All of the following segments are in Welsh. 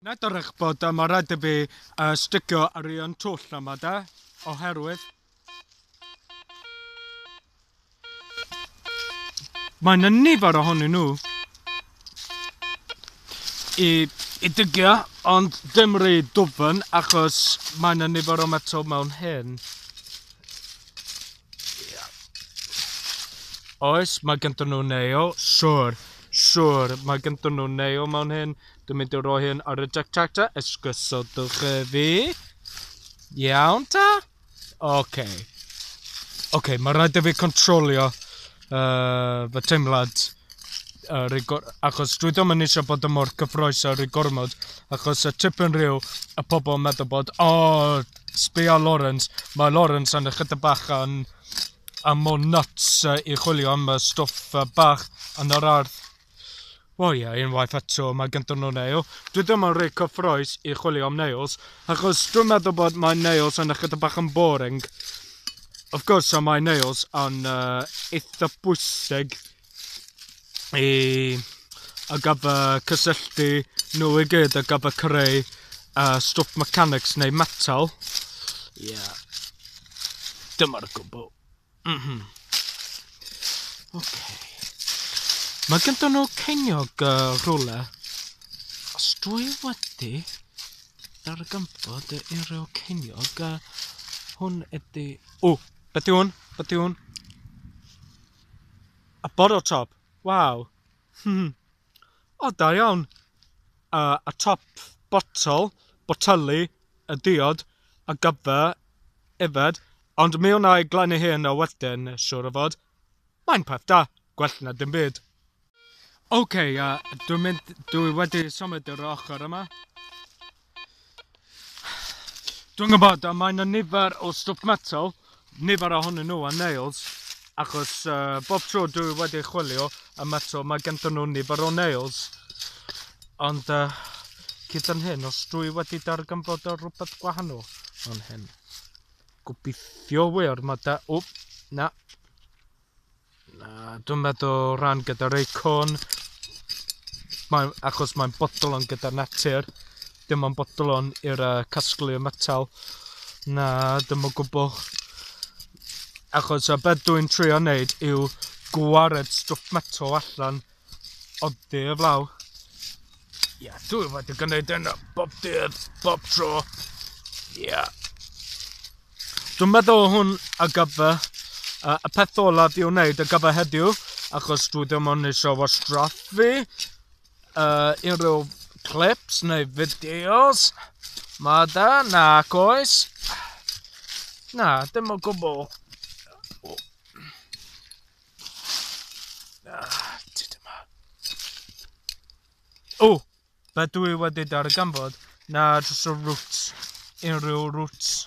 Yn edrych bod mae rhaid i fi sticio ar un twll yma de, oherwydd mae yna nifer ohonyn nhw i digio, ond dim rhy dwfn achos mae yna nifer o metal mewn hyn. Oes, mae gyda nhw nail, siwr, siwr, mae gyda nhw nail mewn hyn. Dwi'n mynd i roi hyn ar y detector, esgusodwch fi. Iawn ta? Oce. Oce, mae rhaid i fi controlio fy teimlad achos dwi ddim yn eisiau bod yn mor cyffrous ar y gormod, achos y tipyn rhyw y pobl yn meddwl bod, o, oh, sbia Lawrence, mae Lawrence yn ychydig bach yn a mor nuts i chwilio am y stwff bach yn yr ardd. Wel ie, unwaith eto mae gyda nhw nail. Dwi ddim yn rhy cyffrous i chwilio am nails, achos dwi'n meddwl bod mae nails yn ychydig bach yn boring. Of course, mae nails yn eitha bwysig i ar gyfer cysylltu nhw i gyd ar gyfer creu stwff mechanics neu metal. Ie. Yeah. Dyma'r gwbl. Okay. Mae gyda nhw ceiniog rhywle. Os dwi wedi darganfod unrhyw ceiniog, hwn ydy... O, beth yw hwn? Beth yw hwn? A bottle top. Waw. O, da iawn. A top bottle, boteli, y diod, a gyfer yfed. Ond mi wna i glannu hyn o wedyn, siŵr o fod. Mae'n peth da, gwell na dim byd. Oce, dwi wedi symud i'r ochr yma. Dwi'n gwybod, mae yna nifer o stwff metal, nifer ohonyn nhw a nails, achos bob tro dwi wedi chwilio y metal, mae ganddyn nhw nifer o nails. Ond gyda'n hyn, os dwi wedi darganfod o rhywbeth gwahanol o'n hyn. Gobeithio wir, mae da... O, na. Na, dwi'n meddwl rhan gyda'r acorn. Achos mae'n bodlon gyda natur. Dim ond bodlon i'r casglu y metal. Na, dim o gwbl. Achos beth dwi'n trio wneud yw gwared stwff metal allan oddi y flaw. Ie, yeah, dwi wedi gwneud yna bob dydd, bob tro. Ie. Yeah. Dwi'n meddwl hwn ar gyfer y peth olaf i'w wneud ar gyfer heddiw, achos dwi ddim ond eisiau wastraffu unrhyw clips neu fideos. Mae da, nac oes. Na, dim o gwbl. O, be dwi wedi darganfod, na, jyst y roots, unrhyw roots.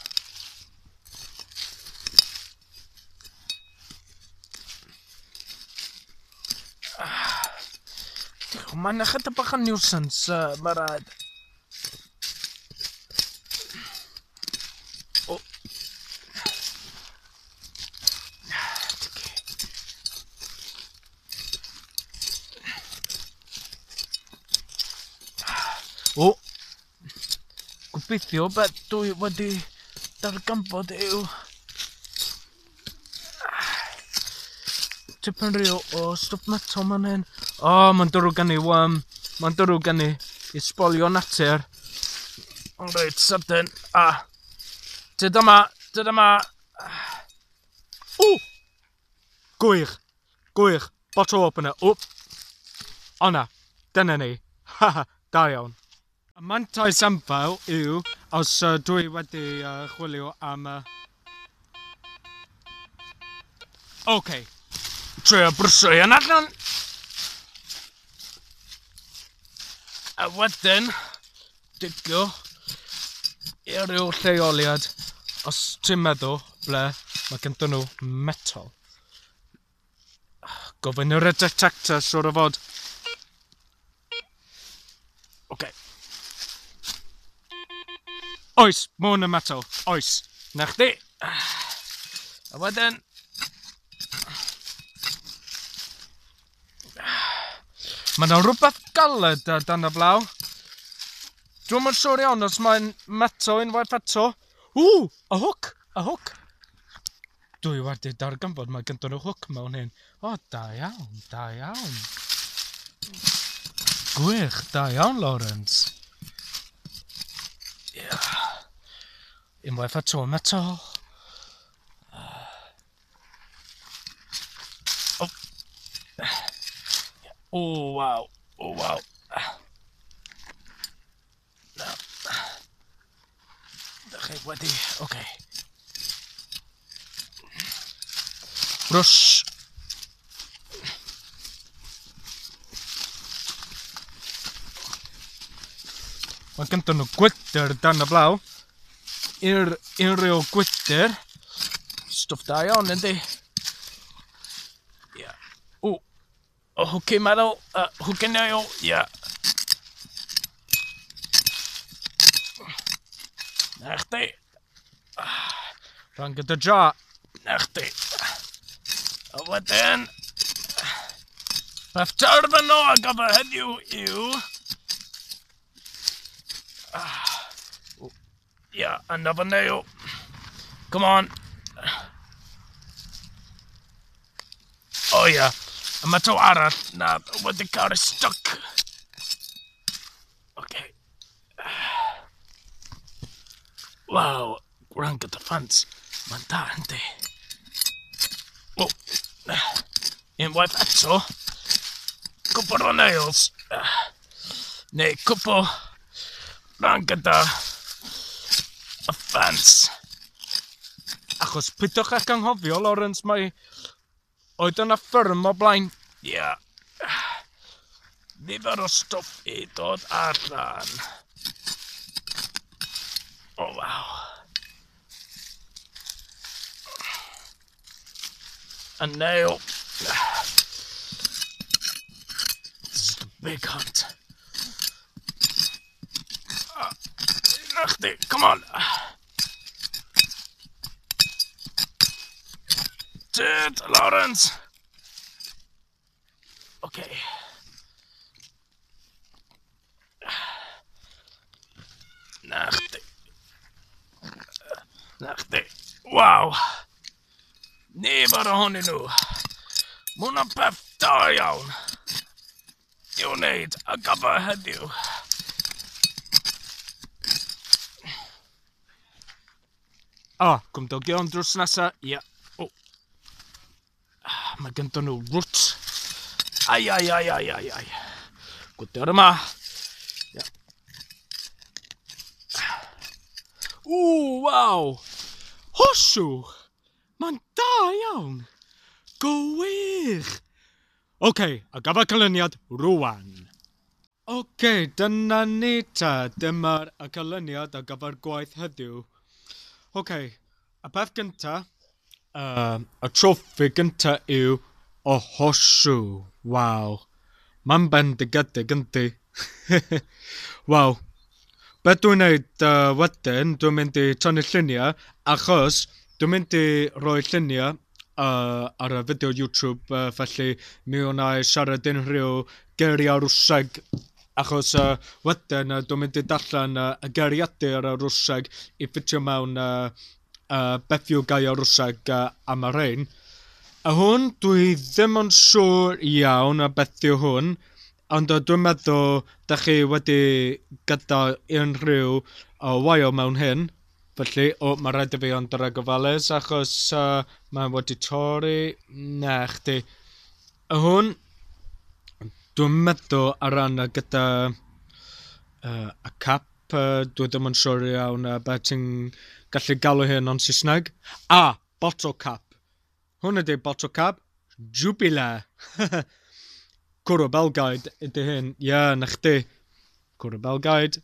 Mae'n ychydig bach yn nuisance, mae rhaid. O. O. Gobeithio beth dwi wedi darganfod yw tipyn rhyw o stwff metal man hyn. O, mae'n drwg gen i, mae'n drwg gen i i sbolio natur. Ond reit sydyn, a tyd yma, tyd yma. O! Gwych, gwych, bottle opener, o. O na, dyna ni. Ha, da iawn. Y mantais enfawr yw, os dwi wedi chwilio am... Oce, trio brwsio hyn allan. A wedyn, digio i ryw lleoliad, os ti'n meddwl ble mae ganddyn nhw metal. Gofyn i'r detector, siŵr o fod. Oce. Oes, mae hwn yn metal. Oes. Na chdi. A wedyn... Mae yna rhywbeth galed dan y flaw. Dwi'm yn siŵr iawn os mae'n metal unwaith eto. Ww, y hook, y hook. Dwi wedi darganfod mae gyda nhw hook mewn hyn. O, da iawn, da iawn. Gwych, da iawn, Lawrence. Yeah. Unwaith eto, metal. Oh. Oh, wow. Oh, wow. Na. Dych chi wedi... Oce. Okay. Brwsh. Mae gyda nhw gwydr dan y blaw. I'r unrhyw gwydr. Stwff da iawn, yndi? Ie. Yeah. O, o hwcyn meddwl, hwcyn nail, ie. Yeah. Na chdi. Rhan gyda jar. Na chdi. A wedyn, peth terfynol ar gyfer heddiw yw... Yeah, another nail. Come on. Oh yeah. Y metal arall na wedi cael ei stuck. Okay. Wow, gwran gyda ffans. Mae'n da, yndi? Oh. Unwaith eto, cwpl o nails. Neu cwpl ran gyda y ffans. Achos pidwch ag anghofio, Lawrence, mae oedd yna ffyrm o blaen. Ie. Yeah. Nifer o stwff i dod allan. Oh, wow. A nail. This is the big hunt. Na chdi, come on. Tyd, Lawrence. Okay. Na chdi. Na chdi. Waw. Nifer ohonyn nhw. Mae hwnna'n peth da iawn i'w wneud ar gyfer heddiw. O, oh, cymdogion drws nesa. Ie. Yeah. Oh. Mae gyda nhw rwt. Ai, ai, ai, ai, ai, ai. Gwydr yma. Yeah. Ww, waw. Horseshoe. Mae'n da iawn. Gwych. Oce, okay, a gafel canlyniad rwan. Oce, okay, dyna ni ta. Dyma'r y canlyniad ar gyfer gwaith heddiw. Oce, okay, y peth gynta, y troffi gynta yw o horseshoe. Waw. Mae'n bendigedig, yndi? Waw. Be dwi'n neud wedyn, dwi'n mynd i tynnu lluniau, achos dwi'n mynd i roi lluniau ar y fideo YouTube, felly mi wna i siarad unrhyw geiriau Rwseg, achos wedyn dwi'n mynd i darllen y geiriadur y Rwseg i ffitio mewn beth yw gair Rwseg am y rhain. A hwn, dwi ddim yn siŵr iawn a beth yw hwn, ond dwi'n meddwl da chi wedi gyda unrhyw wael mewn hyn. Felly, o, mae rhaid i fi ond yr gofalus achos mae wedi torri. Na, chdi. A hwn, dwi'n meddwl ar ran gyda y cap, dwi ddim yn siŵr iawn beth ti'n gallu galw hyn o'n Saesneg. A, bottle cap. Hwn ydy bottle cap. Jupiler. Cwrw Belgaid ydy hyn. Ie, yeah, na chdi. Cwrw Belgaid.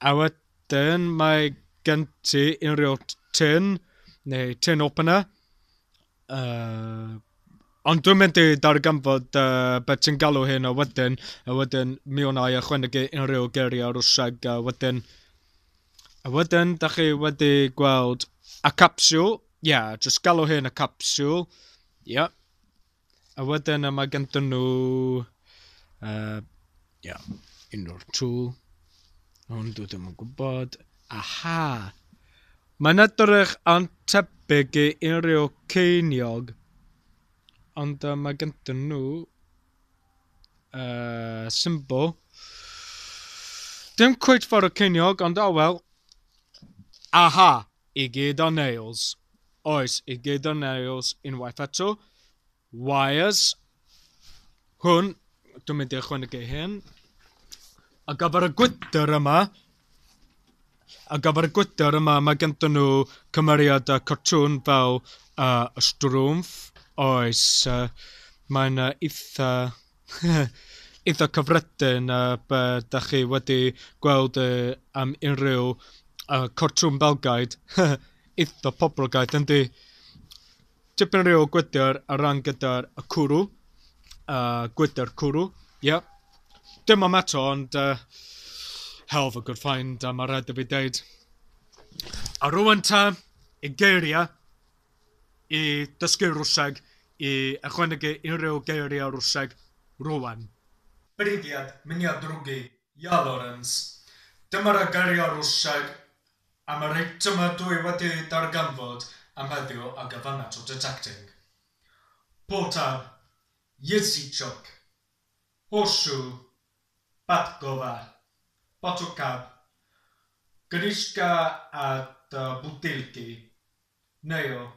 A wedyn mae gen ti unrhyw tin, neu tin opener. Ond dwi'n mynd i darganfod beth ti'n galw hyn o wedyn, a wedyn mi wna i ychwanegu unrhyw geiriau Rwsieg a wedyn. A wedyn, da chi wedi gweld a capsule. Ie, yeah, just galw hyn a capsule. Ie. Yeah. A wedyn mae gennym nhw yeah, unrhyw tool. Hwn dwi ddim yn gwybod. Aha! Mae'n edrych yn tebyg i unrhyw ceiniog, ond mae ganddyn nhw symbol. Dim cweit ffordd o ceiniog, ond oh well. Aha! I gyd o nails. Oes, i gyd o nails unwaith eto. Wires. Hwn, dwi'n mynd i ychwanegu hyn. Ar gyfer y gwydr yma, ar gyfer y gwydr yma, mae ganddyn nhw cymeriad cartŵn fel y Schtroumpf. Oes, mae'n eitha, eitha cyffredin be da chi wedi gweld am unrhyw cartŵn Belgaid. Eitha poblogaidd, yndi. Tipyn rhyw gwydr ar ran gyda'r y cwrw. Gwydr cwrw, ie. Yeah. Dim am eto, ond hell of a good find, mae rhaid i fi deud. A rwan ta, i geiriau, i dysgu Rwseg, i ychwanegu unrhyw geiriau Rwseg rwan. Привет, меня други, я Lawrence. Dyma'r geiriau Rwseg am yr eitemau dwi wedi darganfod am heddiw ar gyfer metal detecting. Pull-tab, язычок, horseshoe, подкова, bottle cap, крышка от бутылки, nail,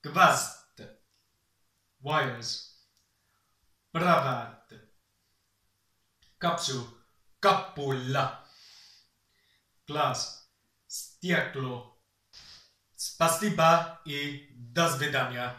гвоздь, wires, провод, капсул, капула, glass, стекло. Спасибо и до свидания.